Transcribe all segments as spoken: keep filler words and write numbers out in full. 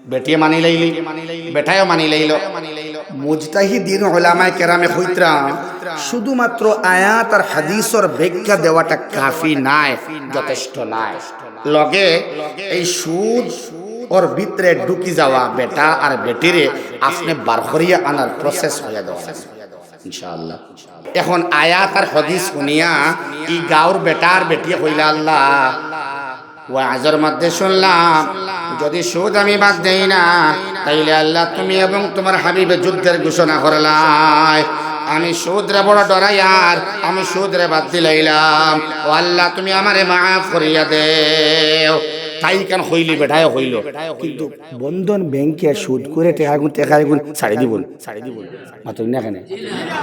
বেটিয়ে মানি লাইলি, বেটায়ও মানি লাইল। মুজতাহিদিন উলামায়ে কেরামে কইতরা, শুধুমাত্র আয়াত আর হাদিসর ব্যাখ্যা দেওয়াটা কাফি নায়, যথেষ্ট নায়। লগে এই সুদ ওর ভিতরে ঢুকি যাওয়া বেটা আর বেটিরে আপনে বার করিয়া আনার প্রসেস হইয়া দেওয়া। ইনশাআল্লাহ। এখন আয়াত আর হাদিস শুনিয়া ই গাঁওর বেটা আর বেটিয়ে কইলা, "আল্লাহ, ওয়াজর মধ্যে শুনলাম, যদি সুদ আমি বাদ দেই না, তাইলে আল্লাহ তুমি এবং তোমার হাবিবে যুদ্ধের ঘোষণা করলায়। আমি সুদরে বড় ডরাই আর আমি সুদরে বাদ দিলাইলাম। ও আল্লাহ, তুমি আমারে মাফ করিয়া দেও।" তাই কেন কইলি, বেটায় কইল, কিন্তু বন্ধন ব্যাংকে সুদ করে টেকা গুন, টেকা গুন ছাড়ি দিবো না। মাতইন না কেনে?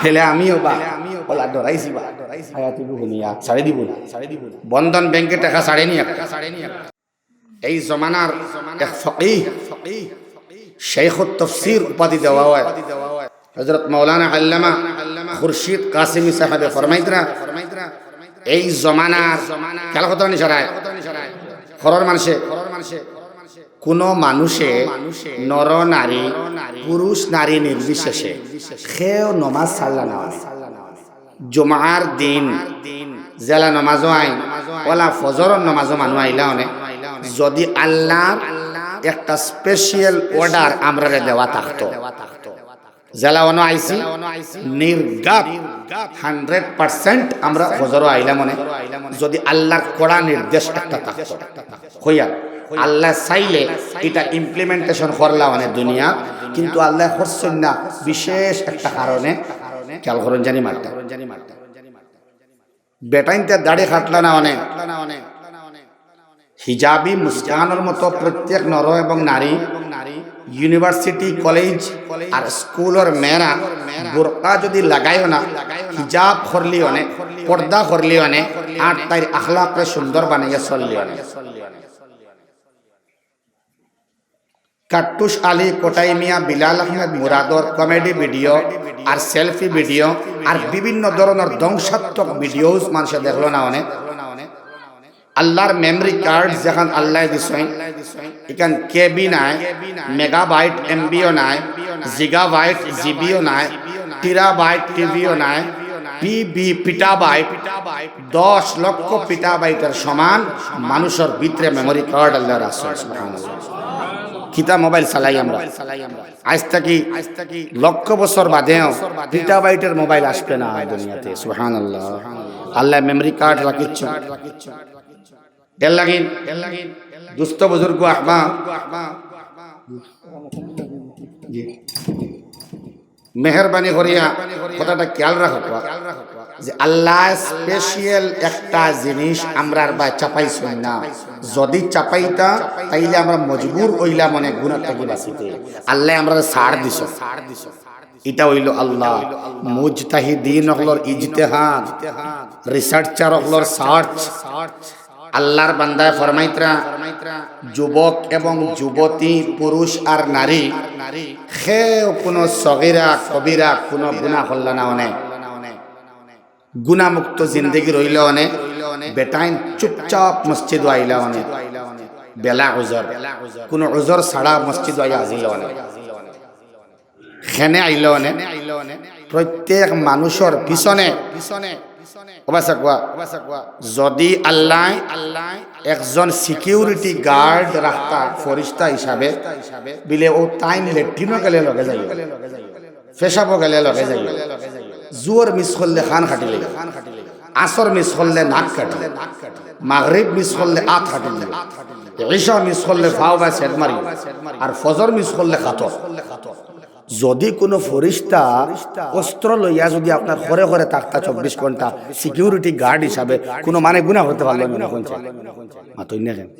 হেলে আমিও বা, ওলা ডরাইছি বা, আয়াত ইগু হুনিয়া ছাড়ি দিবো না। বন্ধন ব্যাংকে টেকা ছাড়ে নি একটা। এই জমানার এক ফকিহ, শেখুত তফসির উপাধি দেওয়া হয়। হযরত মাওলানা আল্লামা খুরশিদ কাসিমি সাহেবে ফরমাইতরা, এই জমানার, খেয়াল করতা নি সারায়, খরর মানষে, কোনো মানুষে, নর নারী, পুরুষ নারী নির্বিশেষে, কেউ নমাজ ছাড়লা না অনে। জুমার দিন যেলা নমাজও আইন, ওলা ফজরর নমাজও মানু আইলা অনে। যদি আল্লাহর একটা স্পেশাল অর্ডার আমরারে দেওয়া থাকতো, যেলা অনো আইছি, নির্ঘাত হান্ড্রেড পার্সেন্ট আমরা ফজরও আইলাম অনে, যদি আল্লাহর কড়া নির্দেশ একটা থাকতো। কইয়ার, আল্লাহ চাইলে ইটা ইমপ্লিমেন্টেশন করলা অনে দুনিয়া, কিন্তু আল্লাহ করছইন না বিশেষ একটা কারণে। খেয়াল করইন জানি মাতটা। বেটাইন্তে দাড়ি কাটলা না অনে। হিজাবি মুস্কানর মতো প্রত্যেক নর এবং নারী, ইউনিভার্সিটি, কলেজ আর স্কুলর মেয়েরা বোরকা যদি লাগাইও না, হিজাব করলি অনে, পর্দা করলি অনে, আর তাইর আখলাকরে সুন্দর বানাইয়া চললি অনে। কাট্টুশ আলী, কোটাই মিয়া, বিলাল আহমেদ মুরাদর কমেডি ভিডিও আর সেলফি ভিডিও আর বিভিন্ন ধরনর ধ্বংসাত্মক ভিডিওস মানষে দেখলো না অনে। আল্লাহর মেমরি কার্ড যেখান আল্লাহ দিছইন, এখান কেবি নাই, মেগাবাইট এমবিও নাই, জিগাবাইট জিবিও নাই, টিরাবাইট টিভিও নাই, পিবি পিটাবাইট, দশ লক্ষ পিটাবাইটের সমান মানুষর ভিতরে মেমরি কার্ড আল্লাহ রাখছইন। সুবহানাল্লাহ। কিতা মোবাইল চালাই আমরা। আইজ থাকি লক্ষ বছর বাদেও পিটাবাইটের মোবাইল আসবে না দুনিয়াতে। সুবহানাল্লাহ। আল্লাহ মেমরি কার্ড রাখিচ্ছইন। এর লাগি দুস্ত বুজুর্গ আহবা, জি, মেহেরবানি করিয়া কথাটা খেয়াল রাখো যে আল্লাহ স্পেশাল একটা জিনিস আমরার বায় চাপাইছইন না। যদি চাপাইতা, তাইলে আমরা মজবুর অইলাম অনে গুনা থাকি বাঁচিতে। আল্লাহ আমরারে ছাড় দিছইন। ইটা অইলো আল্লাহ। মুজতাহিদিন অকলর ইজতেহাদ, রিসার্চার অকলর সার্চ। আল্লাহর বান্দায় ফরমাইতরা, যুবক এবং যুবতী, পুরুষ আর নারী, কেউ কোনো সগিরা কবিরা কোনো গুনা করলা না অনে, গুনামুক্ত জিন্দেগি রইলা অনে, বেটাইন চুপচাপ মসজিদো আইলা অনে, বেলা উজর, কোনো উজর ছাড়া মসজিদো আইয়া হাজির অনে। কেনে আইলা অনে? প্রত্যেক মানুষর পিছনে, ও বাসা কোয়া, যদি আল্লাহ একজন সিকিউরিটি গার্ড রাখতা ফেরেশতা হিসাবে, বিলে ও তাইন লেট্রিনো গেলে লগে যাইও, পেশাবো গেলে লগে যাইও, জুহর মিস করলে কান কাটি লইও, আসর মিস করলে নাক কাটি লইও, মাগরিব মিস করলে আত কাটি লইও, ইশা মিস করলে ফাও বা সেদ মারিও, আর ফজর মিস করলে কাতো। যদি কোনো ফেরেশতা অস্ত্র লইয়া যদি আপনার ঘরে ঘরে থাকতা চব্বিশ ঘন্টা সিকিউরিটি গার্ড হিসাবে, কোনো মানে গুনা করতে পারলো না, কোন মাতইন না কেনে?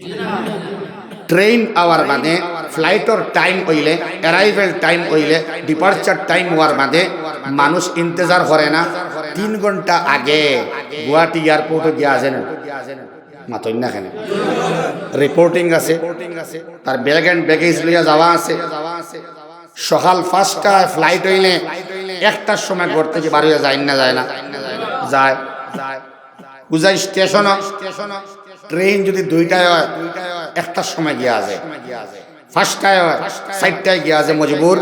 ট্রেন আওয়ার বাদে, ফ্লাইটর টাইম অইলে, অ্যারাইভাল টাইম অইলে, ডিপারচার টাইম অওয়ার বাদে মানুষ ইন্তেজার করে না। তিন ঘন্টা আগে গুয়াহাটি এয়ারপোর্টে গিয়া আছে না, মাতইন না কেনে? রিপোর্টিং আছে, তার ব্যাগ অ্যান্ড ব্যাগেজ লইয়া যাওয়া আছে। সকাল পাঁচটায় ফ্লাইট অইলে একটার সময় ঘর থাকি বার অইয়া যায় না, যায় না? যায়। বুঝাই স্টেশন, ট্রেন যদি দুইটায় হয়, একটার সময় গিয়া আছে। পাঁচটায় অয়, চাইরটায় গিয়া যে মজবুর।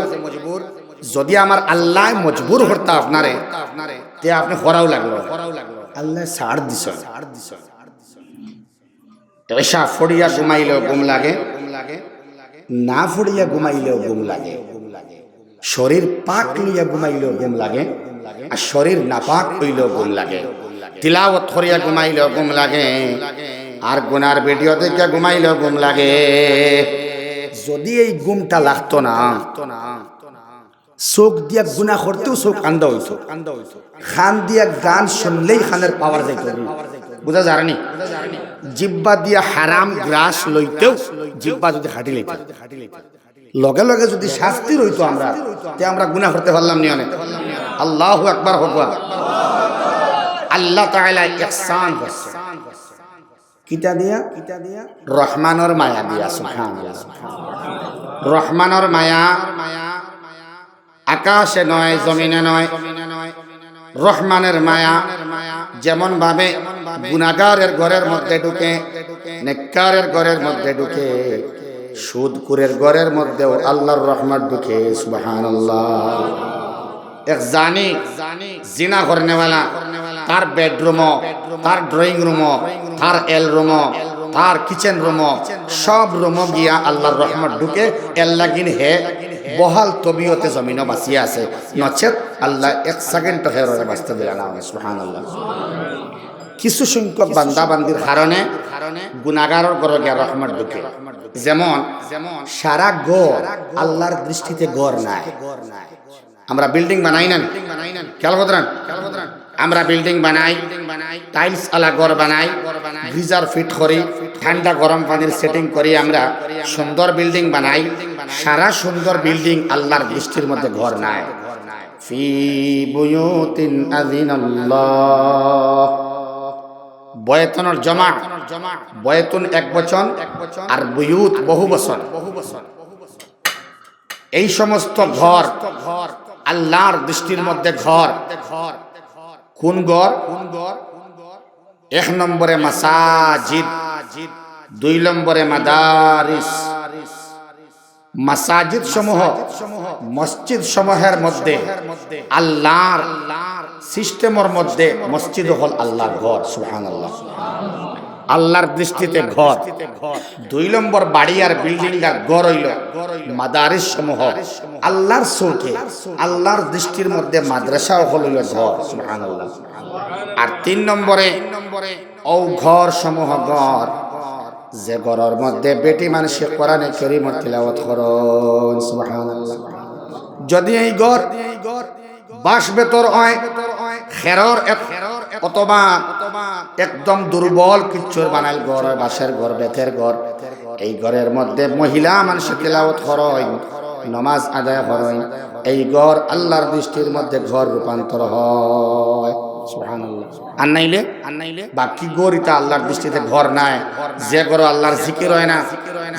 যদি আমার আল্লায় মজবুর করতা আপনারে, তে আপনে করাউ লাগলো। আল্লায় ছাড় দিছইন। এশা পড়িয়া ঘুমাইলেও ঘুম লাগে, না পড়িয়া ঘুমাইলেও ঘুম লাগে, শরীর পাক লইয়া ঘুমাইলেও ঘুম লাগে, আর শরীর নাপাক অইলেও ঘুম লাগে, তিলাওয়াত করিয়া ঘুমাইলেও ঘুম লাগে, আর গুনার ভিডিও দেখিয়া ঘুমাইলেও ঘুম লাগে। যদি এই ঘুমটা লাগতো না, চউখ দিয়া গুনা করতেউ চউখ আন্দা অইতো, কান দিয়া গান শুনলেই কানের পাওয়ার যাইতো। বুঝা যার নি? জিব্বা দিয়া হারাম গ্রাস লইতেউ জিব্বা যদি কাটি লইতো, লগে লগে যদি শাস্তি রইতো আমরা, তে আমরা গুনা করতে পারলাম নি অনে। আল্লাহু আকবার কউক্কা। আল্লাহ তাআলায় ইহসান করছে। কিতা দিয়া? রহমানর মায়া দিয়া, সুবহানাল্লাহ। রহমানর মায়া আকাশে নয়, জমিনে নয়। রহমানের মায়া যেমন ভাবে গুনাগারের ঘরের মধ্যে ঢুকে, নেককারের ঘরের মধ্যে ঢুকে, সুদখুরের ঘরের মধ্যেও আল্লাহর রহমত ঢুকে। সুবহানাল্লাহ। এক জানি জিনা করনেওয়ালা, তার বেডরুমও, তার ড্রয়িং রুমও, তার এল রুমও, তার কিচেন রুমও, সব রুমও গিয়া আল্লাহর রহমত ঢুকে। এর লাগিন হে বহাল তবিয়তে জমিনও বাঁচিয়া আছে, নচেত আল্লাহ এক সেকেন্ড হেরে বাঁচতে দিলা না। সুবহানাল্লাহ। কিছু সংখ্যক বান্দা বান্দির কারণে গুনাগারর ঘরো গিয়া রহমত ঢুকে। যেমন সারা ঘর আল্লাহর দৃষ্টিতে ঘর নায়। আমরা বিল্ডিং বানাই না নি? খেয়াল কররা? আমরা বিল্ডিং বানাই, টাইলস আলা ঘর বানাই, গিজার ফিট করি, ঠান্ডা গরম পানির সেটিং করি, আমরা সুন্দর বিল্ডিং বানাই। সারা সুন্দর বিল্ডিং আল্লাহর দৃষ্টির মধ্যে ঘর নায়। ফি বুয়ুতিন আযিনাল্লাহ। বয়তনর জমা, বয়তুন এক বচন, আর বুয়ুত বহু বচন। এই সমস্ত ঘর আল্লাহর দৃষ্টির মধ্যে ঘর। কোন ঘর? এক নম্বরে মাসাজিদ, দুই নম্বরে মাদারিস। মাসাজিদ সমূহ, মসজিদ সমূহের মধ্যে আল্লাহর সিস্টেমর মধ্যে মসজিদ অকল আল্লাহর ঘর। সুবহানাল্লাহ। আল্লাহর দৃষ্টিতে ঘর। দুই নম্বর বাড়ি আর বিল্ডিং আর ঘর অইলো মাদারিস সমূহ। আল্লাহর চউখে, আল্লাহর দৃষ্টির মধ্যে মাদ্রাসা অকল অইলো ঘর। সুবহানাল্লাহ। আর তিন নম্বরে অউ ঘর সমূহ ঘর, যে ঘরর মধ্যে বেটি মানষে কোরআনে করিমর তিলাওয়াত করইন। সুবহানাল্লাহ। যদি এই ঘর বাঁশ বেতর অয়, খেরর এক-, অথবা একদম দুর্বল কিচ্ছুর বানাইল ঘর অয়, বাঁশের ঘর, বেতের ঘর, এই ঘরর মধ্যে মহিলা মানষে তিলাওয়াত করইন, নমাজ আদায় করইন, এই ঘর আল্লাহর দৃষ্টির মধ্যে ঘর রূপান্তর হয়। সুবহানাল্লাহ। আর নাইলে, আর নাইলে বাকি ঘর ইতা আল্লাহর দৃষ্টিতে ঘর নায়। যে ঘরো আল্লাহর জিকির অয় না,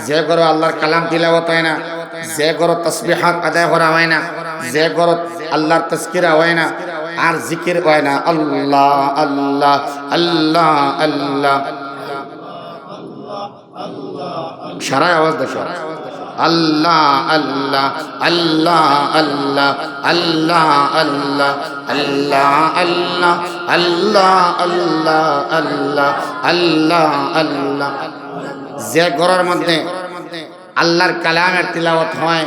যে ঘরো আল্লাহর কালাম তিলাওয়াত অয় না, যে ঘরো তাসবিহাত আদায় করা অয় না, যে ঘরো আল্লাহর তাজকিরা অয় না, আর জিকির অয় না, আল্লাহ, আল্লাহ, আল্লাহ, আল্লাহ। সারায় আওয়াজ দেখো। আল্লাহ, আল্লাহ, আল্লাহ, আল্লাহ, আল্লাহ, আল্লাহ, আল্লাহ, আল্লাহ, আল্লাহ, আল্লাহ, আল্লাহ, আল্লাহ। যে ঘরর মধ্যে আল্লাহর কালামের তিলাওয়াত হয়,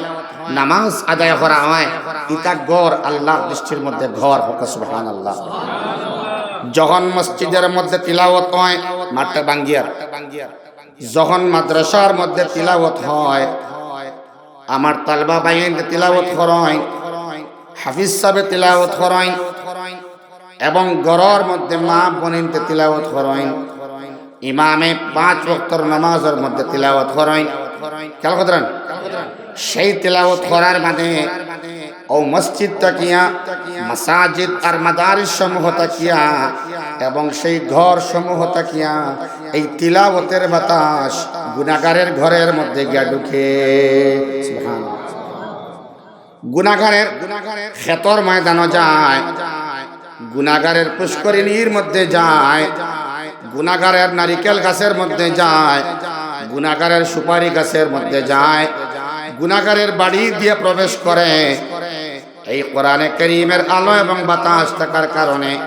নামাজ আদায় করা হয়, ইতা ঘর আল্লাহর দৃষ্টির মধ্যে ঘর। কউক্কা সুবহানাল্লাহ। যখন মসজিদের মধ্যে তিলাওয়াত হয়, মাঠটা ভাঙ্গিয়ার, যখন মাদ্রাসার মধ্যে তিলাওয়াত হয়, আমার তালবা ভাইয়াইন্তে তিলাওয়াত করইন, হাফিজ সাবে তিলাওয়াত করইন, এবং ঘরর মধ্যে মা বইনাইন্তে তিলাওয়াত করইন, ইমামে পাঁচ ওয়াক্তর নামাজর মধ্যে তিলাওয়াত করইন। খেয়াল কররা? সেই তিলাওয়াত করার বাদে অউ মসজিদ থাকিয়া, মাসাজিদ আর মাদারিস সমূহ থাকিয়া, এবং সেই ঘর সমূহ থাকিয়া এই তিলাওয়াতের বাতাস গুনাগারের ঘরর মধ্যে গিয়া ঢুকে। সুবহানাল্লাহ। গুনাগারের খেতর ময়দানো যায়, গুনাগারের পুষ্করিণীর মধ্যে যায়, গুনাগারের নারিকেল গাছের মধ্যে যায়, গুনাগারের সুপারি গাছের মধ্যে যায়, গুনাহগারের বাড়ি দিয়া প্রবেশ করে। এই কোরআনে করিমের আলো এবং বাতাস থাকার কারণে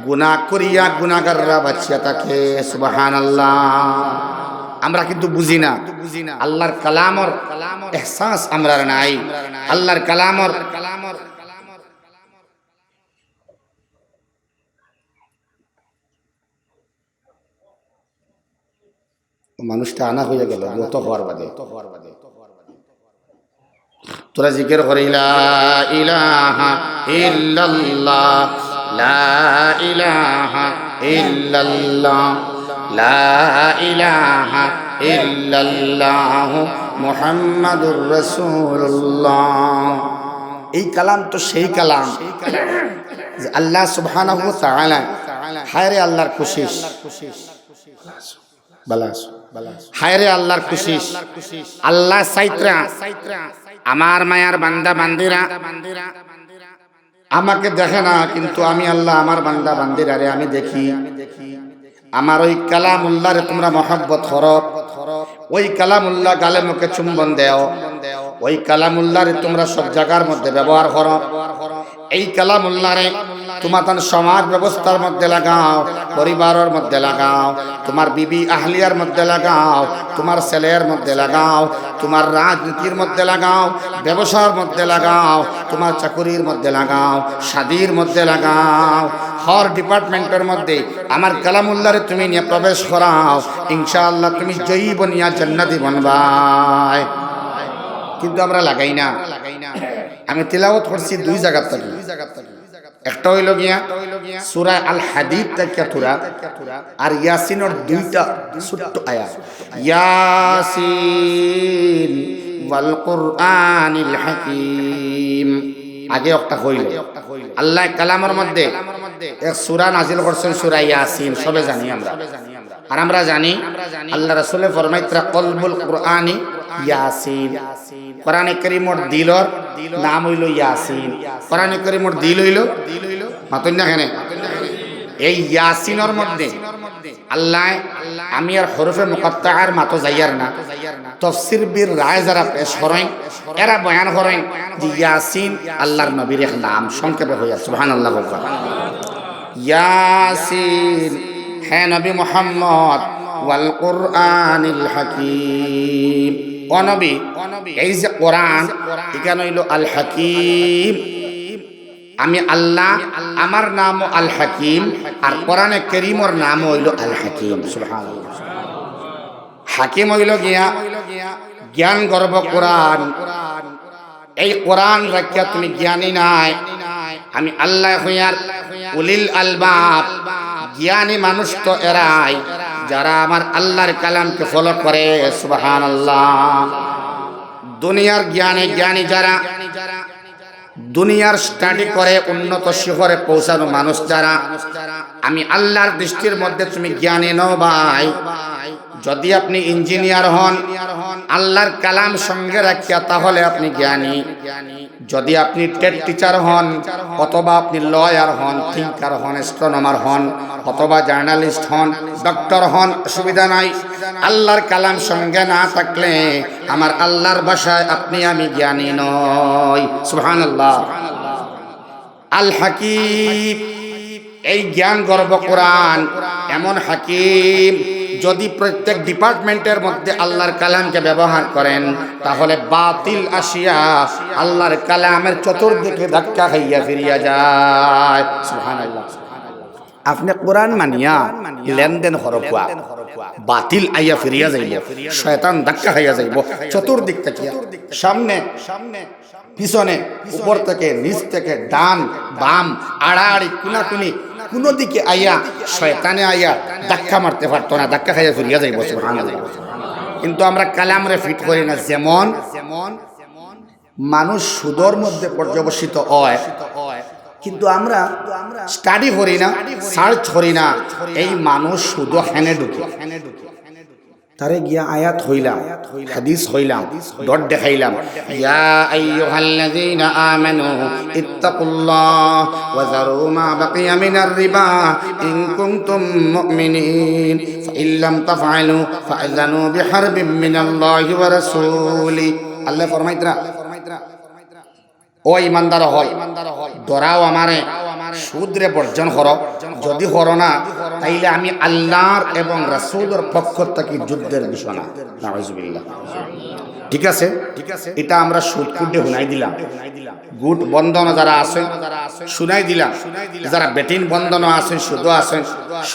গুনাহ করিয়া গুনাহগাররা বাঁচিয়া থাকে। সুবহানাল্লাহ। আমরা কিন্তু বুঝি না, আল্লাহর কালামর এহসাস আমরার নাই। আল্লাহর কালামর মানুষটা আনা হইয়া গেল, গত হওয়ার বাদে। তোরা জিকির করে, "লা ইলাহা ইল্লাল্লাহ, লা ইলাহা ইল্লাল্লাহ, লা ইলাহা ইল্লাল্লাহ, মুহাম্মাদুর রাসূলুল্লাহ।" এই কালাম তো সেই কালাম, যে আল্লাহ সুবহানাহু ওয়া তাআলা, হায় রে আল্লাহর কোশিশ, ভালা আছো? হায় রে আল্লাহর কোশিশ, আল্লাহ চাইতরা, আমার মায়ার বান্দা বান্দিরা আমাকে দেখে না, কিন্তু আমি আল্লাহ আমার বান্দা বান্দিরারে আমি দেখি। আমার ওই কালামুল্লাহরে তোমরা মহব্বত করো, ওই কালামুল্লাহ গালে মুখে চুম্বন দেও, ওই কালামুল্লাহরে তোমরা সব জায়গার মধ্যে ব্যবহার করো। এই কালামুল্লাহরে তোমার তান সমাজ ব্যবস্থার মধ্যে লাগাও, পরিবারের মধ্যে লাগাও, তোমার বিবি আহলিয়ার মধ্যে লাগাও, তোমার ছেলের মধ্যে লাগাও, তোমার রাজনীতির মধ্যে লাগাও, ব্যবসার মধ্যে লাগাও, তোমার চাকুরির মধ্যে লাগাও, শাদির মধ্যে লাগাও, হর ডিপার্টমেন্টের মধ্যে আমার কালামুল্লাহরে তুমি নিয়ে প্রবেশ করাও, ইনশাআল্লাহ তুমি জয়ী বনিয়া জান্নাতি বনবায়। কিন্তু আমরা লাগাই না। আমি তিলাওয়াত করছি দুই জায়গার থাকি। একটা হইল গিয়া সূরা আল হাদীদ থাকিয়া থুড়া, আর ইয়াসিনর দুইটা ছোট্ট আয়াত। ইয়াসিন ওয়াল কুরআনিল হাকিম। আগে একটা হইল, আল্লাহ কালামর মধ্যে এক সূরা নাজিল করছেন, সূরা ইয়াসিন, সবে জানি আমরা। আর আমরা জানি, আল্লাহ রাসূলে ফরমাইতরা, "কলবুল কুরআনি ইয়াসিন।" কোরআনে করিমর দিলর নাম হইল ইয়াসিন। কোরআনে করিমর দিল হইল, মাতইন না কেনে? এই ইয়াসিনর মধ্যে আল্লাহ, আমি আর হরফে মুকাত্তাআর মাতো যাইয়ার না, তফসির বীর রায় যারা পেশ করেন, এরা বয়ান করেন যে ইয়াসিন আল্লাহর নবীর এক নাম, সংক্ষেপে হইয়া সুবহানাল্লাহ বলবা। ইয়াসিন, হে নবী মুহাম্মদ, ওয়াল কুরআনিল হাকিম। ও নবী, এই যে কোরআন, এখানে হইল আল হাকিম। আমি আল্লাহ, আমার নামও আল হাকিম, আর কোরআনে করিমর নামও হইল আল হাকিম। সুবহানাল্লাহ। হাকিম হইল গিয়া জ্ঞান গর্ভ কোরআন। এই কোরআন রাখিয়া তুমি জ্ঞানী নায়। আমি আল্লাহ হইয়ার উলিল আলবাব, জ্ঞানী মানুষ তো এরাই, যারা আমার আল্লাহর কালামকে ফলো করে। সুবহানাল্লাহ। দুনিয়ার জ্ঞানে জ্ঞানী যারা, দুনিয়ার স্টাডি করে উন্নত শিখরে পৌঁছানো মানুষ যারা, আমি আল্লাহর দৃষ্টির মধ্যে তুমি জ্ঞানী নও ভাই। যদি আপনি ইঞ্জিনিয়ার হন, আল্লাহর কালাম সঙ্গে রাখিয়া, তাহলে আপনি জ্ঞানী। যদি আপনি টেট টিচার হন, অথবা আপনি লয়ার হন, থিঙ্কার হন, অ্যাস্ট্রোনমার হন, অথবা জার্নালিস্ট হন, ডক্টর হন, অসুবিধা নাই। আল্লাহর কালাম সঙ্গে না থাকলে আমার আল্লাহর ভাষায় আপনি আমি জ্ঞানী নই। সুবহানাল্লাহ। আল হাকিম, এই জ্ঞান গর্ভ কোরআন এমন হাকিম, যদি প্রত্যেক ডিপার্টমেন্টের মধ্যে আল্লাহর কালামকে ব্যবহার করেন, তাহলে বাতিল আসিয়া আল্লাহর কালামের চতুর্দিকে ধাক্কা খাইয়া ফিরিয়া যায়। সুবহানাল্লাহ। আপনি কোরআন মানিয়া লেনদেন করো কুয়া, বাতিল আইয়া ফিরিয়া যাইব, শয়তান ধাক্কা খাইয়া যাইব চতুর্দিক থাকিয়া, সামনে, পিছনে, উপর থেকে, নিচ থেকে, ডান, বাম, আড়াআড়ি, কুনাকুনি, কুনো দিকে আইয়া, শয়তানে আইয়া ধাক্কা মারতে পারতো না, ধাক্কা খাইয়া ফিরিয়া যাইব। সুবহানাল্লাহ। কিন্তু আমরা কালামরে ফিট করি না, যেমন মানুষ সুদর মধ্যে পর্যবসিত হয়, কিন্তু আমরা স্টাডি করি না, সার্চ করি না, এই মানুষ সুদ হেনে ঢুকে। তারে গিয়া আয়াত হইলাম, হাদিস হইলাম, ডট দেখাইলাম। ইয়া আইয়ুহাল্লাযীনা আমানু ইত্তাকুল্লাহ ওয়া যারু মা বাকিয়া মিনার রিবা ইন কুনতুম মুমিনিন। ফাইন লাম তাফআলু ফাআযানু বিহারবিম মিনাল্লাহি ওয়া রাসূলিহি। আল্লায় ফরমাইতরা, "ও ইমানদার অকল, ডরাও আমারে, সুদরে বর্জন করো, যুদি করো না, তাইলে আমি আল্লার এবং রাসুলর পক্ষ থাকি যুদ্ধর ঘোষণা।" নাউজুবিল্লাহ। ঠিক আছে, ইটা আমরা সুদখুররে হুনাই দিলাম। গুট বন্ধন যারা আছইন, হুনাই দিলাম। যারা বেটিন বন্ধন আছইন, সুদো আছইন,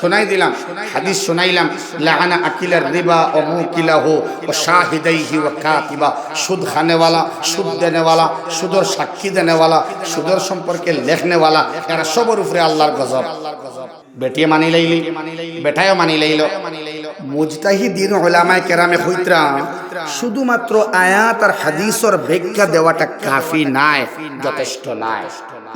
হুনাই দিলাম। হাদিস হুনাইলাম, "লাআনা আকিলার রিবা ওয়া মুকিলাহু ওয়া শাহিদাইহি ওয়া কাতিবা।" সুদ খানেওয়ালা, সুদ দেনেওয়ালা, সুদর সাক্ষী দেনেওয়ালা, সুদর সম্পর্কে লেখনেওয়ালা, এরা সবর উপরে আল্লার গজব। বেটিয়ে মানি লাইলি, বেটায়ও মানি লাইলো। মুজতাহিদিন উলামায়ে কেরামে কইতরা, শুধুমাত্র আয়াত আর হাদিসর ব্যাখ্যা দেওয়াটা কাফি নায়, যথেষ্ট নায়।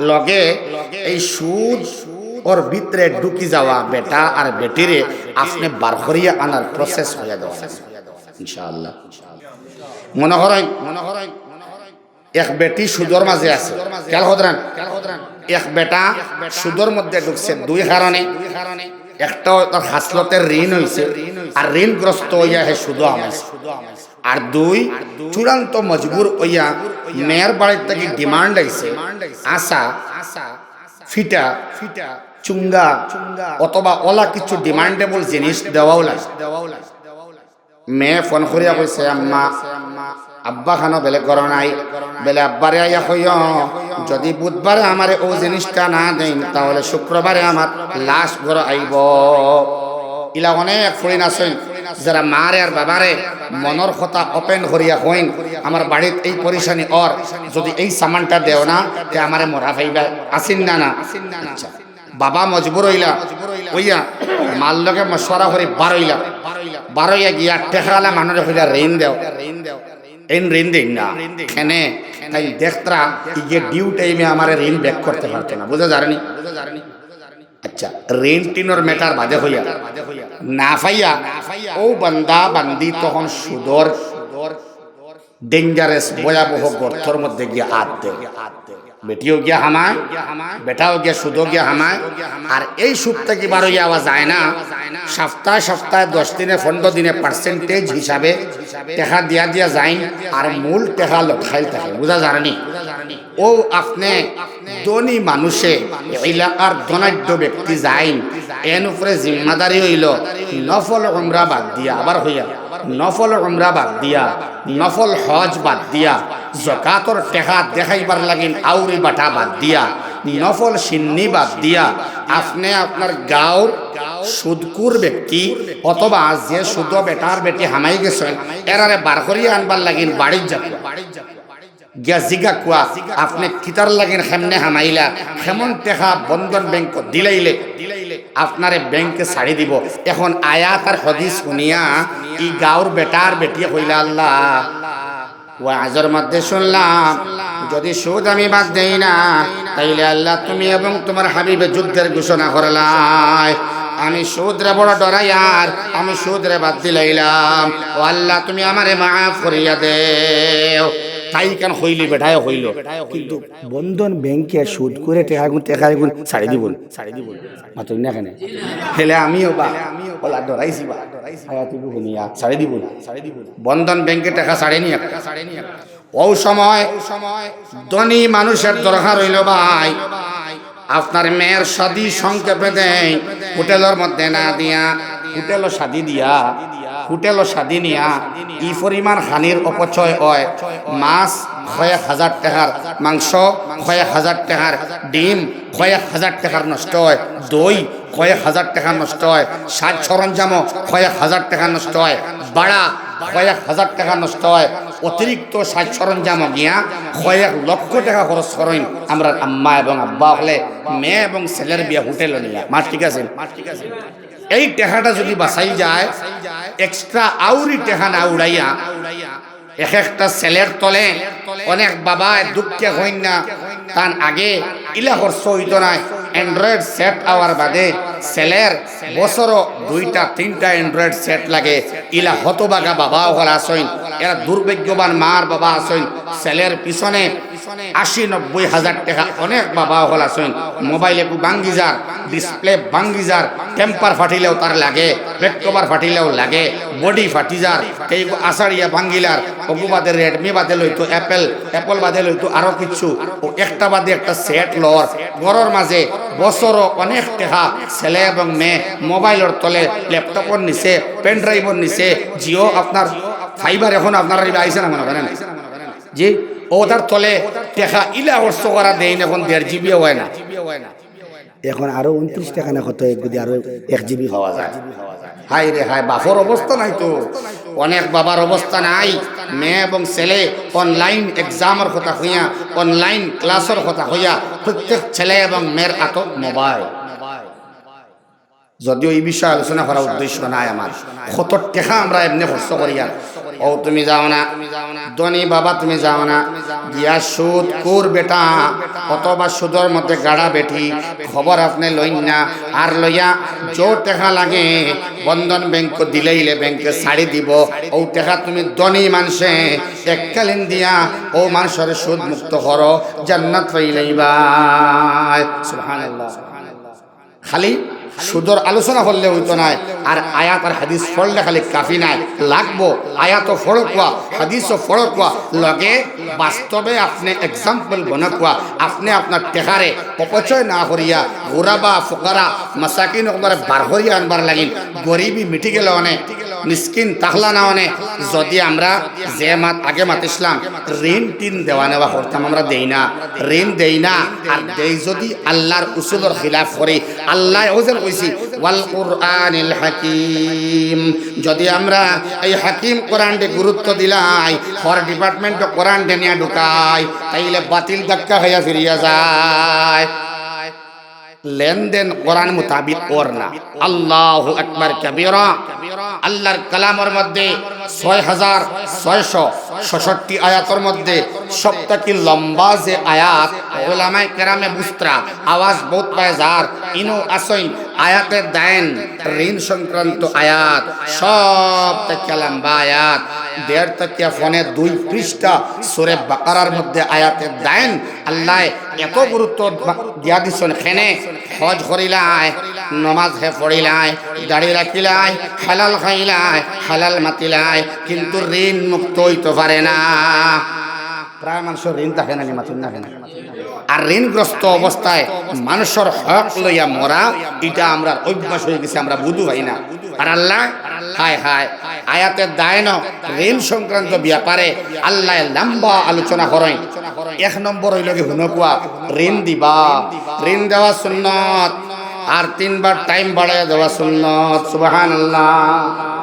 লগে এই সুদ ওর ভিতরে ঢুকি যাওয়া বেটা আর বেটিরে আপনে বার করিয়া আনার প্রসেস হইয়া দেওয়া লাগবো, ইনশাআল্লাহ। মনে করেন, এক বেটি সুদর মাঝে আছে, খেয়াল করইন, এক বেটা সুদর মধ্যে ঢুকছে দুই কারণে। একটা, তার খাসলতের ঋণ হইছে, আর ঋণগ্রস্ত হইয়া হে সুদো হামাইছে। আর দুই, চূড়ান্ত মজবুর হইয়া মেয়ের বাড়ির থাকি ডিমান্ড আইছে, আশা, ফিটা, চুঙ্গা অথবা অলা কিছু ডিমান্ডেবল জিনিস দেওয়াও লাগে। মেয়ে ফোন করিয়া কইছে, "আম্মা, আব্বা খানো বেলে ঘরো নাই, বেলে আব্বারে আইয়া কইও, যুদি বুধবারে আমারে ও জিনিসটা না দেইন, তাহলে শুক্রবারে আমার লাশ ঘরো আইবো।" ইলা অনেক ফুড়িন আছইন, যারা মারে আর বাবারে মনর কথা ওপেন করিয়া কইন, "আমার বাড়িত এই পরিশানি অর, যুদি এই সামানটা দেও না, তে আমারে মরা পাইবা, আছিন না না?" আচ্ছা, বাবা মজবুর হইলা, হইয়া মার লগে মশওয়ারা করি বার হইলা, বার হইয়া গিয়া টেকাআলা মানুরে কইলা, "ঋণ দেও, ঋণ, ঋণ দেইন না।" কেনে? তাইন দেখতরা, ইগে ডিউ টাইমে আমারে ঋণ ব্যাক করতে পারতো না, বুঝা যারনি? আচ্ছা, ঋণ টিনর ম্যাটার বাদে হইয়া না পাইয়া, ও বান্দা বান্দি তখন সুদর ডেঞ্জারাস, ভয়াবহ গর্তর মধ্যে গিয়া আত দেয়। বেটিও গিয়া হামায়, বেটাও গিয়া সুদো গিয়া হামায়। আর এই সুদ থাকি বার হইয়া আওয়া যায় না। সপ্তাহে সপ্তাহে, দশ দিনে, পনেরো দিনে পার্সেন্টেজ হিসাবে টেকা দিয়া দিয়া যাইন, আর মূল টেকা লটকাইল থাকে। বুঝা যারনি? ও আপনে ধনী মানুষে, এলাকার ধনাঢ্য ব্যক্তি যাইন, এন উপরে জিম্মাদারি হইল নফল উমরা বাদ দিয়া, আবার হইয়া নফল উমরা বাদ দিয়া, নফল হজ বাদ দিয়া, জকাতর টেকা দেখাইবার লাগিন আউরি বাটা বাদ দিয়া, নফল সিন্নি বাদ দিয়া, আপনে আপনার গাঁওর সুদকুর ব্যক্তি অথবা যে সুদো বেটার বেটি হামাই গেছইন, এরারে বার করিয়া আনবার লাগিন বাড়িত যাকুয়া। গিয়া জিগাকুয়া, আপনে কিতার লাগিন হেমনে হামাইলা, হেমন টেকা বন্ধন ব্যাংকো দিলাইলে আপনারে ব্যাংকে ছাড়ি দিবো। এখন আয়াত আর হাদিস হুনিয়া ই গাঁওর বেটার বেটিয়ে কইলা, "আল্লাহ, ওয়াজর মধ্যে শুনলাম, যুদি সুদ আমি বাদ দেই না, তাইলে আল্লাহ তুমি এবং তুমার হাবিবে যুদ্ধর ঘোষণা করলায়। আমি সুদরে বড় ডরাইয়ার, আমি সুদরে বাদ দিলাইলাম। ও আল্লাহ, তুমি আমারে মাফ করিয়া দেও।" তাই কেন কইলি, বেটায় কইল, কিন্তু বন্ধন ব্যাংকে সুদকুরে টেকাগুন, টেকাগুন ছাড়ি দিবো না। মাতইন না কেনে? হেলে আমিও বা, ওলা ডরাইছি বা, হায়াতি বুকুনিয়া ছাড়ি দিবো না। বন্ধন ব্যাংকে টেকা ছাড়ে নি একটা। ও সময় ধনী মানুষের দরকার হইল ভাই, আপনার মেয়ের শাদি সংক্ষেপে দেই, হোটেলর মধ্যে না দিয়া, হোটেলো শাদি দিয়া, হোটেলো শাদি নিয়া, ই পরিমাণ খানির অপচয় হয়। মাছ কয়েক হাজার টেকার, মাংস কয়েক হাজার টেকার, ডিম কয়েক হাজার টেকার নষ্ট হয়, দই কয়েক হাজার টেকার নষ্ট হয়, সাজ সরঞ্জামও কয়েক হাজার টেকা নষ্ট হয়, ভাড়া কয়েক হাজার টেকা নষ্ট হয়, অতিরিক্ত সাজ সরঞ্জাম গিয়া কয়েক লক্ষ টেকা খরচ করইন আমরার আম্মা এবং আব্বা অকলে, মেয়ে এবং ছেলের বিয়া হোটেলো নিয়া। মাত ঠিক আছে? এই টেকাটা যুদি বাঁচাই যায়, এক্সট্রা আউরি টেকা না উড়াইয়া, এক একটা ছেলের তলে অনেক বাবায় দুঃখে কইন না, তান আগে ইলা খরচ হইতো নায়, Android সেট আওয়ার বাদে ছেলের বছরো দুইটা তিনটা Android set লাগে, ইলা হতভাগা বাবা অকল আছইন, এরা দুর্ভাগ্যবান মার বাবা আছইন, ছেলের পিছনে আশি নব্বই হাজার টেকা অনেক বাবা অকল আছইন, মোবাইল একু ভাঙ্গি যার, display ভাঙ্গি যার, temper ফাটিলেও তার লাগে, back cover ফাটিলেও লাগে, body ফাটি যার, কেউ আছাড়িয়া ভাঙ্গিলার, অগু বাদে Redmi বাদে লইতো Apple, Apple বাদে লইতো আরো কিচ্ছু, ও একটা বাদে একটা set লর, ঘরর মাঝে বছরো অনেক টেকা ছেলে এবং মেয়ে মোবাইলর তলে, laptopর নিচে, pen driveর নিচে, Jio আপনার fiber এখন আপনার ইবা আইছে না মনে করেন? জি, ওটার তলে টেকা ইলা খরচ করা দেইন, এখন দেড় জিবিও হয় না। এখন আরো ঊনত্রিশ টেকা না কত, এক যদি আরো এক জিবি পাওয়া যায়। হায় রে হায়, বাপর অবস্থা নাই তো। অনেক বাবার অবস্থা নাই। মেয়ে এবং ছেলে online examর কথা হইয়া, online classর কথা হইয়া, প্রত্যেক ছেলে এবং মেয়ের আতো মোবাইল। যদিও এই বিষয়ে আলোচনা করার উদ্দেশ্য নাই আমার, কত টেকা আমরা এমনি খরচ করিয়ার। ও তুমি যাও না, ধনী বাবা তুমি যাও না, গিয়া সুদ খোর বেটা অথবা সুদর মধ্যে গাড়া বেটি, খবর আপনে লইন না। আর লইয়া যে টেকা লাগে বন্ধন ব্যাংক দিলাইলে ব্যাংকে ছাড়ি দিব, ও টেকা তুমি ধনী মানষে এককালীন দিয়া ও মানষরে সুদ মুক্ত করো, জান্নাত পাইলাইবায়। সুবহানাল্লাহ। খালি সুদর আলোচনা করলে অইতো নায়, আর আয়াত আর হাদিস পড়লে খালি কাফি নায়, লাগবো। আয়াতও পড়ো কুয়া, হাদিসও পড়ো কুয়া, লগে বাস্তবে আপনে example বনো কুয়া, আপনে আপনার টেকারে অপচয় না করিয়া গুরাবা, ফুকারা, মাসাকিন অকলরে বার করিয়া আনবার লাগিন। গরিবি মিটি গেল অনে, মিসকিন থাকলা না অনে। যদি আমরা যে মাত আগে মাতিছিলাম, ঋণ টিন দেওয়া নেওয়া করতাম, আমরা দেই না, ঋণ দেই না। আর দেই যদি আল্লাহর উসুলর খিলাফ করি, আল্লায় ওজেন কইছি, "ওয়াল কুরআনিল হাকিম।" যদি আমরা এই হাকিম কোরআনরে গুরুত্ব দিলাই, হর departmentও কোরআনরে নিয়া ঢুকাই, তাইলে বাতিল ধাক্কা খাইয়া ফিরিয়া যায়। লেনদেন কোরআন মোতাবিক অর না। আল্লাহু আকবার কাবীরা। আল্লাহর কালামর মধ্যে ছয় হাজার ছয়শো ছষট্টি আয়াতর মধ্যে সব থাকি লম্বা যে আয়াত, ওলামায়ে কেরামে বুঝতরা, আওয়াজ বহুত পায় যার, ইনো আছইন, আয়াতে দাইন, ঋণ সংক্রান্ত আয়াত, সব থাকি লম্বা আয়াত, দেড় থাকি পৌনে দুই পৃষ্ঠা সূরা বাকারার মধ্যে আয়াতে দাইন। আল্লায় এত গুরুত্ব দিয়া দিছইন, কেনে হজ করিলায়, নমাজ হে পড়িলায়, দাড়ি রাখিলায়, হালাল খাইলায়, হালাল মাতিলায়, কিন্তু ঋণ মুক্ত অইতো পারে না। প্রায় মানষর ঋণ থাকে না নি, মাতইন না কেনে? আর ঋণগ্রস্ত অবস্থায় মানষর হক লইয়া মরা, ইটা আমরার অভ্যাস অইগেছে, আমরা বুঝু পাই না। আর আল্লায়, হায় হায়, আয়াতে দাইন ঋণ সংক্রান্ত ব্যাপারে আল্লায় লম্বা আলোচনা করইন। এক নম্বর অইলো গি হুনো কুয়া, ঋণ দিবা, ঋণ দেওয়া সুন্নত, আর তিনবার time বাড়াইয়া দেওয়া সুন্নত। সুবহানাল্লাহ।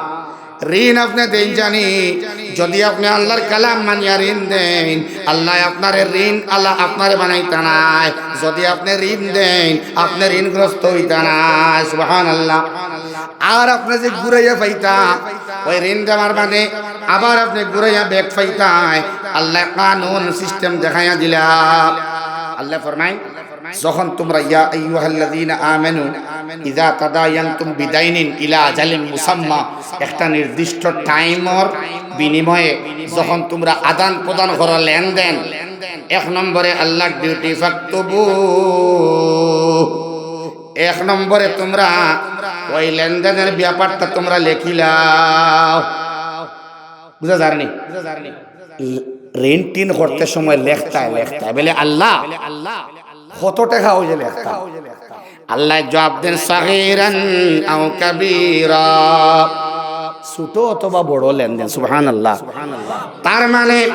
ঋণ আপনে দেইন জানি, যদি আপনে আল্লাহর কালাম মানিয়া ঋণ দেইন, আল্লায় আপনারে ঋণ আলা আপনারে বানাইতা নায়। যদি আপনে ঋণ দেইন, আপনে ঋণগ্রস্ত অইতা নায়। সুবহানাল্লাহ। আর আপনে যে ঘুরাইয়া পাইতা, ওই ঋণ দেওয়ার বাদে আবার আপনে ঘুরাইয়া back পাইতায়, আল্লায় কানুন system দেখাইয়া দিলা। আল্লায় ফরমাইন, যখন তুমরা, ইয়া আইয়ুহাল্লাযীনা আমানু ইযা তাদায়ানতুম বিদাইনিন ইলা আজালিন মুসাম্মা, একটা নির্দিষ্ট timeর বিনিময়ে যখন তুমরা আদান প্রদান করো, লেনদেন, এক নম্বরে আল্লাহর duty, ফাকতুবু, এক নম্বরে তুমরা ওই লেনদেনের ব্যাপারটা তুমরা লেখিলাও। বুঝা যার নি? ঋণ টিন করতে সময় লেখতায়, লেখতায় বলে, "আল্লাহ, কত টেকা অইছে?" লেখতায়। আল্লায় জবাব দেন, "সাগীরান আও কাবীরা।" ছোট অথবা বড় লেনদেন, সুবহানাল্লাহ। তার মানে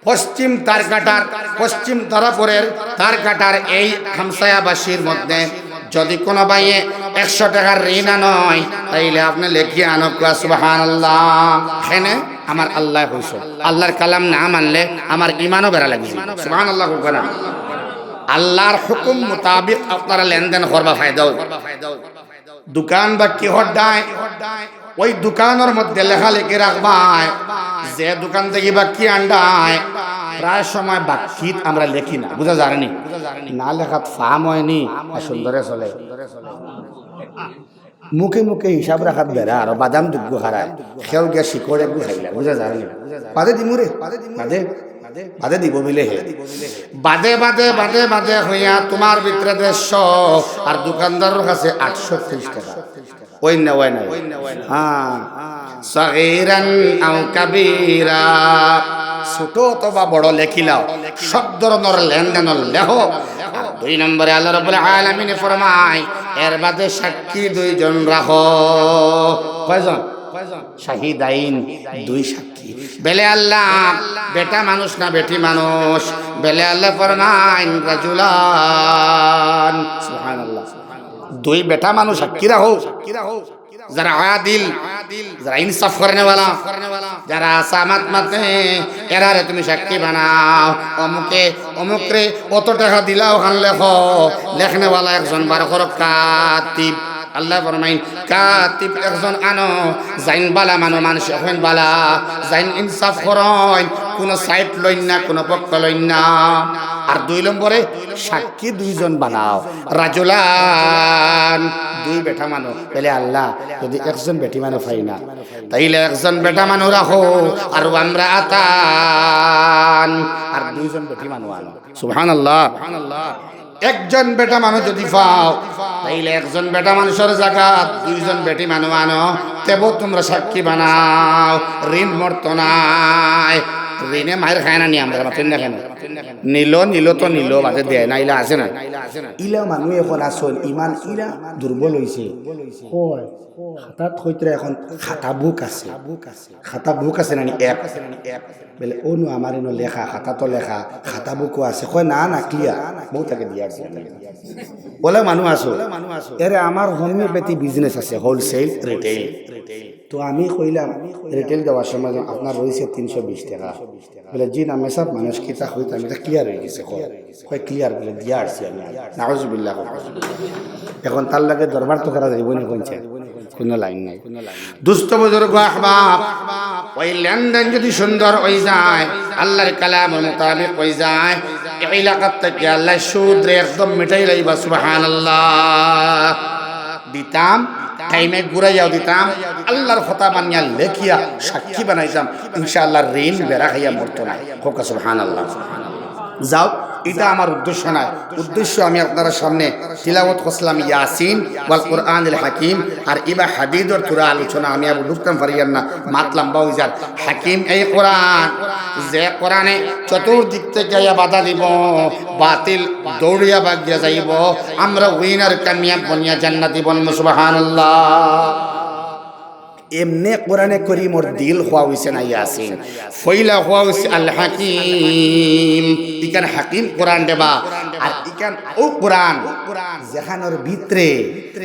পশ্চিম তারকাটার, পশ্চিম তরফের তারকাটার এই হামসায়াবাসীর মধ্যে যদি কোনো ভাইয়ে একশো টেকার ঋণ আনয়, তাইলে আপনে লেখিয়া আনউক্কা, সুবহানাল্লাহ। কেনে? আমার আল্লায় কইছইন, আল্লাহর কালাম না মানলে আমার ইমানও বেড়া লাগি যাইবো। সুবহানাল্লাহ কউক্কা না? আল্লাহর হুকুম মোতাবিক আপনারা লেনদেন করবা, ফায়দা অইবো। দোকান বাক্কি হরডায়, ওই দোকানর মধ্যে লেখালেখি রাখবায়, যে দোকান থাকি বাক্কি আনডায়, প্রায় সময় বাক্কিত আমরা লেখি না, বুঝা যার নি? না লেখাত ফাম অয়নি, আর সুন্দরে চলে। মুখে মুখে হিসাব রাখাত বেড়া আর বাদাম দুগু হারায়, খেউ গিয়া শিকড় একগু খাইলা, বুঝা যার নি? বাদে দিমু রে, বাদে, বাদে দিব বিলে হে। বাদে, বাদে, বাদে, বাদে হইয়া তুমার ভিতরে দেড়শো আর দোকানদারর কাছে আটশো ত্রিশ টেকা। অয় না, অয় না? হ্যাঁ। সগীরান আও কাবীরা, ছোট অথবা বড় লেখিলাও, সব ধরনর লেনদেন লেখো। আর দুই নম্বরে আল্লাহ রাব্বুল আলামিনে ফরমায়, এর বাদে সাক্ষী দুইজন রাখো। কয়জন? শাহিদাইন, দুই সাক্ষী। বেলে আল্লাহ, বেটা মানুষ না বেটি মানুষ? বেলে আল্লাহ ফরমাইন, রাজুলান। সুবহানাল্লাহ। দুই বেটা মানুষ সাক্ষী রাখো, যারা আদিল, যারা ইনসাফ করনেওয়ালা, যারা আসামাত মাতে, এরারে তুমি সাক্ষী বানাও। অমুকে অমুকরে অত টেকা দিলাও, খান লেখো, লেখনেওয়ালা একজন বার করো, কাতিব। আল্লায় ফরমাইন, কাতিব একজন আনো, যাইন বালা মানুষ, মানষে কইন বালা, যাইন ইনসাফ করইন, কুনু সাইড লইন না, কুনু পক্ষ লইন না। আর দুই নম্বরে সাক্ষী দুইজন বানাও, রাজুলান, দুই বেটা মানুষ। বেলে আল্লাহ, যদি একজন বেটি মানুষ পাই না, তাইলে একজন বেটা মানুষ রাখো, আর আমরা আতান, আর দুইজন বেটি মানুষ আনো। সুবহানাল্লাহ। একজন বেটা মানুষ যদি পাও, তাইলে একজন বেটা মানুষর জাগাত দুইজন বেটি মানুষ আনো, তেবো তুমরা সাক্ষী বানাও, ঋণ মরতো নায়। ঋণে মাইর খায় না নি আমরা, মাতইন না কেনে? নিল, নিল তো নিল, বাদে দেয় না, ইলা আছে না? ইলা মানুষ এখন আছইন, ইমান ইলা দুর্বল অইছে। কয়, খাতাত কইতরা এখন খাতা বুক আছে। খাতা বুক আছে না নি? অ্যাপ। বেলে, অনু আমার এনো লেখা, খাতা তো লেখা, খাতা বুকও আছে। কয়, না, না, ক্লিয়ার। বউত আগে দিয়া আইছি আমি। অলা মানুষ আছো। এরে আমার হোমিওপ্যাথি বিজনেস আছে, হোলসেল, রিটেইল। তো আমি কইলাম, রিটেইল দেওয়ার সময় আপনার রইছে তিনশো বিশ টেকা। বেলে, জি না, মেসাব মানুষ কিতা কইতাম, ইটা ক্লিয়ার অই গেছে, কও। কয়, ক্লিয়ার বেলে, দিয়া আইছি আমি। নাউজুবিল্লাহ। এখন তার লগে দরবার তো করা যাইবো নি, কইছে। কুনু লাইন নাই। দোস্ত বুজুর্গ আহবাব, ওই লেনদেন যদি সুন্দর অই যায়, আল্লাহর কালামর মোতাবেক অই যায়, এই এলাকার থাকি আল্লায় সুদরে একদম মিটাই লাইবা। সুবহানাল্লাহ। দিতাম, টাইমে ঘুরাইয়াও দিতাম, আল্লাহর কথা মানিয়া লেখিয়া সাক্ষী বানাইতাম, ইনশাআল্লাহ ঋণ বেড়া খাইয়া মরতো নায়। কউক্কা সুবহানাল্লাহ। যাও, ইটা আমার উদ্দেশ্য নায়। উদ্দেশ্য আমি আপনারার সামনে তিলাওয়াত করছিলাম ইয়াসিন ওয়াল কোরআনিল হাকিম, আর ইবা হাদিদর থুড়া আলোচনা আমি আর ঢুকতাম পারিয়ার না, মাত লম্বা অই যার। হাকিম এই কোরআন, যে কোরআনে চতুর্দিক থাকি আইয়া বাধা দিবো, বাতিল দৌড়িয়া ভাগিয়া যাইবো, আমরা উইনার কামিয়াব বনিয়া জান্নাতি বনমু। সুবহানাল্লাহ। এমনে কোরআনে করিমর দিল কওয়া অইছে না ইয়াসিন, পয়লা কওয়া অইছে আল হাকিম। ইখান হাকিম কোরআন দেবা, আর ইখান অউ কোরআন যেখানর ভিতরে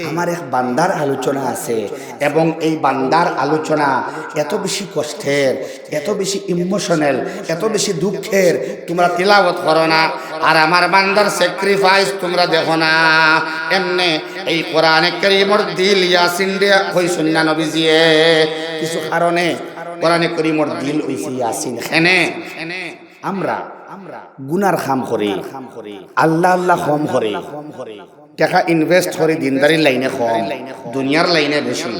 আমার এক বান্দার আলোচনা আছে, এবং এই বান্দার আলোচনা এত বেশি কষ্টের, এত বেশি ইমোশনাল, এত বেশি দুঃখের, তুমরা তিলাওয়াত করো না, আর আমার বান্দার স্যাক্রিফাইস তুমরা দেখো না। এমনে এই কোরআনে করিমর দিল ইয়াসিন দিয়া কইছইন না নবীজিয়ে। কিছু কারণে কোরআনে করিমর দিল অইছে ইয়াসিন। কেনে? আমরা গুনার কাম করি, আল্লাহ আল্লাহ কম করি, টেকা ইনভেস্ট করি দিনদারির লাইনে কম, দুনিয়ার লাইনে বেশি।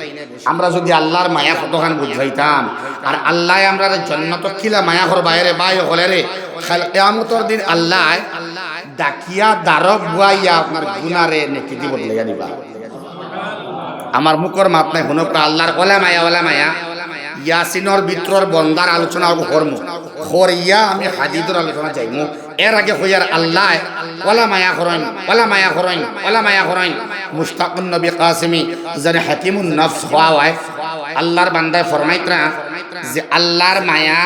আমরা যদি আল্লাহর মায়া কতখান বুঝাইতাম, আর আল্লায় আমরারে জন্নতো কিলা মায়া করবা এরে ভাই অকলে রে, কাইল কিয়ামতর দিন আল্লায় ডাকিয়া দারক বুয়াইয়া আপনার গুনারে নেকি দি বদলাইয়া দিবা। আমার মুখর মাত নাই, হুনউক্কা আল্লাহর অলা মায়া, অলা মায়া। ইয়াসিনর ভিতরর বন্দার আলোচনা অগু করমু, করিয়া আমি হাদিদর আলোচনা যাইমু। এর আগে কইয়ার আল্লায় অলা মায়া করইন, অলা মায়া করইন, অলা মায়া করইন। মুশতাকুন নবী কাসিমি, যারে হাকিমুন নফস কওয়া অয়, আল্লাহর বান্দায় ফরমাইতরা যে আল্লাহর মায়া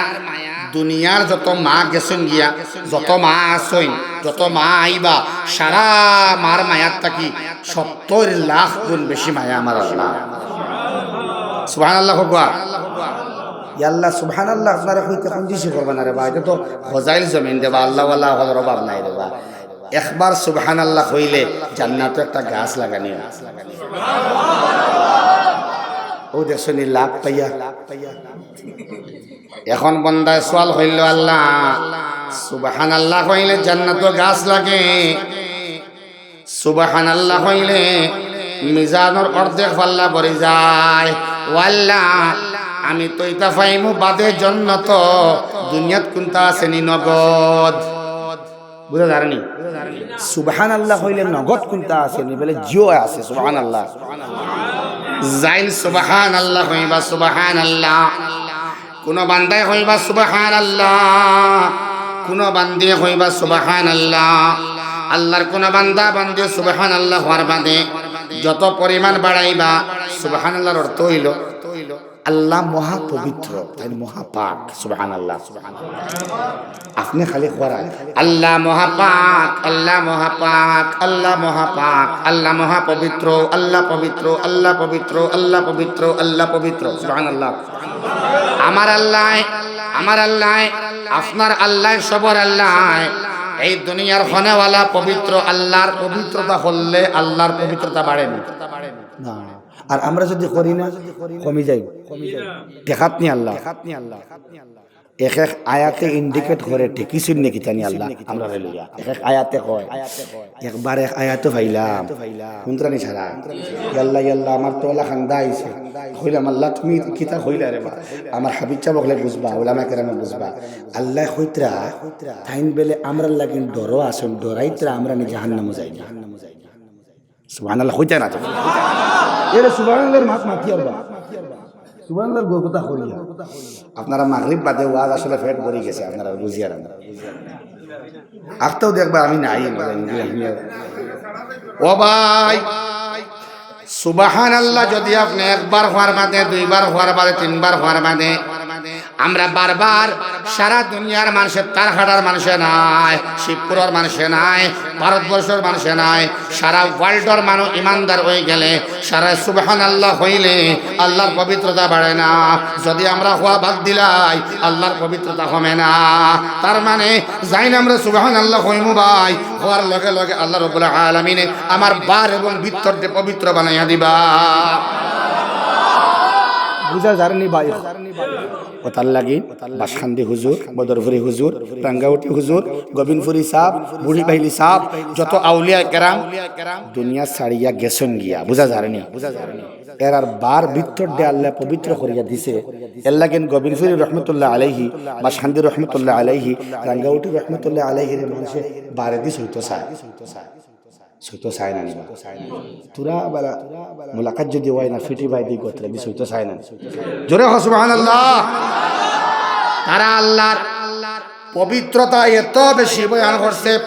দুনিয়ার যত মা গেছইন গিয়া, যত মা আছইন, যত মা আইবা, সারা মার মায়ার থাকি সত্তর লাখ গুণ বেশি মায়া আমার আল্লাহ। সুবহানাল্লাহ কউক্কা। ইয়া আল্লাহ, সুবহানাল্লাহ আপনারা কইতে কঞ্জুসি করবা না রে বা, ইটা তো খজাইল জমিন রে বা, আল্লাহওয়ালা অকলর অভাব নাই রে বা। একবার সুবহানাল্লাহ কইলে জান্নাতো একটা গাছ লাগানি অয়। অউ দেখছইন নি লাভ পাইয়া। এখন বন্দায় সওয়াল কইলো, আল্লাহ, সুবহানাল্লাহ কইলে জান্নাতো গাছ লাগে। সুবহানাল্লাহ কইলে মিজানর অর্ধেক পাল্লা ভরি যায়। ও আল্লাহ, আমি তো ইতা পাইমু বাদে জান্নাতো, দুনিয়াত কুন্তা আছে নি নগদ? বুঝা যার নি? সুবহানাল্লাহ কইলে নগদ কুন্তা আছে নি? বলে, জিও আছে, সুবহানাল্লাহ। যাইন সুবহানাল্লাহ কইবা, সুবহানাল্লাহ। কুনু বান্দায় কইবা সুবহানাল্লাহ, কুনু বান্দিয়ে কইবা সুবহানাল্লাহ। আল্লাহর কুনু বান্দা বান্দি সুবহানাল্লাহ কওয়ার বাদে যত পরিমাণ বাড়াইবা, সুবহানাল্লাহর অর্থ অইলো আল্লাহ মহা পবিত্র, তাইন মহা পাক। সুবহানাল্লাহ, সুবহানাল্লাহ। আপনে খালি কওয়ার, আল্লাহ মহা পাক, আল্লাহ মহা পাক, আল্লাহ মহা পাক, আল্লাহ মহা পবিত্র, আল্লাহ পবিত্র, আল্লাহ পবিত্র, আল্লাহ পবিত্র, আল্লাহ পবিত্র। সুবহানাল্লাহ। আমার আল্লাহ, আমার আল্লাহ, আপনার আল্লাহ, সবর আল্লাহ। এই দুনিয়ার হনেওয়ালা পবিত্র আল্লাহর পবিত্রতা করলে আল্লাহর পবিত্রতা বাড়ে নি? না। আর আমরা যদি করি না, কমি যাই। ঠেকাত নি আল্লাহ। এক এক আয়াতে indicate করে ঠেকিছইন নি কিতা নি আল্লাহ আমরারে লইয়া। এক এক আয়াতে কয়, একবার এক আয়াতো পাইলাম। হুনরা নি সারা? ইয়াল্লা, ইয়াল্লা, আমার তো অলা কান্দা আইছে। কইলাম, "আল্লাহ, তুমি কিতা কইলা রে বা?" আমার হাফিজ সাব অকলে বুঝবা, উলামায়ে কেরামে বুঝবা। আল্লায় কইতরা, তাইন বেলে আমরার লাগি ডরো আছইন, ডরাইতরা আমরা নি জাহান্নামো যাই না। সুবহানাল্লাহ কইতা না তো। এরে সুবহানাল্লাহর মাত মাতি আরবা। সুবহানাল্লাহর গো কথা কইয়া। আপনারা মাগরিব বাদে ওয়াজ আসলে পেট ভরি গেছে, আপনারা বুঝিয়ার না। আখতাও দেখবা আমি নাই। ও ভাই, সুবহানাল্লাহ যদি আপনে একবার কওয়ার বাদে, দুইবার কওয়ার বাদে, তিনবার কওয়ার বাদে, আমরা বারবার সারা দুনিয়ার মানষে, তারহাটার মানষে নায়, শিবপুরর মানষে নায়, ভারতবর্ষর মানষে নায়, সারা worldর মানুষ ইমানদার অইগেলে, সারা সুবহানাল্লাহ কইলে আল্লাহর পবিত্রতা বাড়ে না। যদি আমরা কওয়া বাদ দিলাই, আল্লাহর পবিত্রতা কমে না। তার মানে যাইন আমরা সুবহানাল্লাহ কইমু ভাই, কওয়ার লগে লগে আল্লাহ রাব্বুল আলামিনে আমার বার এবং ভিতররে পবিত্র বানাইয়া দিবা। বুঝা যার নি ভাই? অতার লাগি বাসকান্দি হুজুর, বদরপুরি হুজুর, রাঙ্গাউটি হুজুর, গোবিন্দপুরি সাব, বুড়িবাইলি সাব, যত আউলিয়া কেরাম দুনিয়া ছাড়িয়া গেছইন গিয়া। বুঝা যার নি? এরার বার ভিতররে আল্লায় পবিত্র করিয়া দিছে। এর লাগি গোবিন্দপুরি রহমতুল্লাহ আলাইহি, বাসকান্দি রহমতুল্লাহ আলাইহি, রাঙ্গাউটি রহমতুল্লাহ আলাইহিরে মানষে বারেদি ছইতো চায়। ছইতো চায় না নি বা? থুড়া বালা মুলাকাত যদি অয় না, ফিটি বায়দি গতরেদি ছইতো চায় না নি? জোরে কও সুবহানাল্লাহ। তারা আল্লাহর পবিত্রতা এত বেশি বয়ান করছে,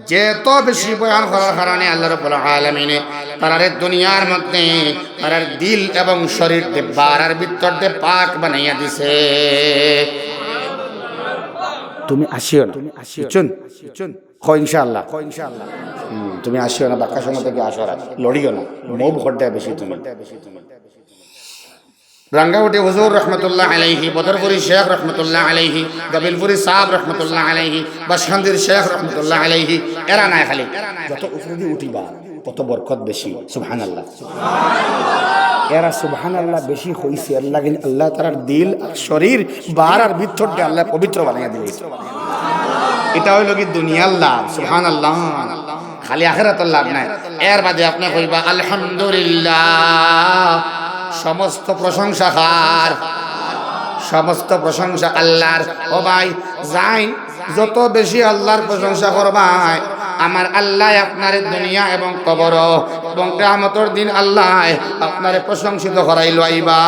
যে এত বেশি বয়ান করার কারণে আল্লাহ রাব্বুল আলামিনে তারারে দুনিয়ার মধ্যে তারার দিল এবং শরীররে বারার ভিতররে পাক বানাইয়া দিছে। তুমি আসিও না, বুঝছইন? কও ইনশাআল্লাহ। হুম, তুমি আসিও না, বাক্কা সময় থাকি আসো না, লড়িও না, মুভ করতে বেশি তুমি। রাঙ্গাউটি হুজুর রহমতুল্লাহ আলাইহি, বদরপুরি শেখ রহমতুল্লাহ আলাইহি, গোবিন্দপুরি সাব রহমতুল্লাহ আলাইহি, বাসকান্দির শেখ রহমতুল্লাহ আলাইহি, এরা নায় খালি। যত উপরেদি উঠিবা, তত বরকত বেশি। সুবহানাল্লাহ। এরা সুবহানাল্লাহ বেশি কইছে, এর লাগি আল্লায় তারার দিল আর শরীর বারার ভিতররে আল্লায় পবিত্র বানাইয়া দিছে। ইটা অইলো গি দুনিয়ার লাভ। সুবহানাল্লাহ। খালি আখেরাতর লাভ নায়। এর বাদে আপনে কইবা, "আলহামদুলিল্লাহ।" সমস্ত প্রশংসা কার? সমস্ত প্রশংসা আল্লাহর। ও ভাই, যাইন, যত বেশি আল্লাহর প্রশংসা করবায়, আমার আল্লায় আপনারে দুনিয়া এবং কবর এবং কিয়ামতর দিন আল্লায় আপনারে প্রশংসিত করাইলো আইবা।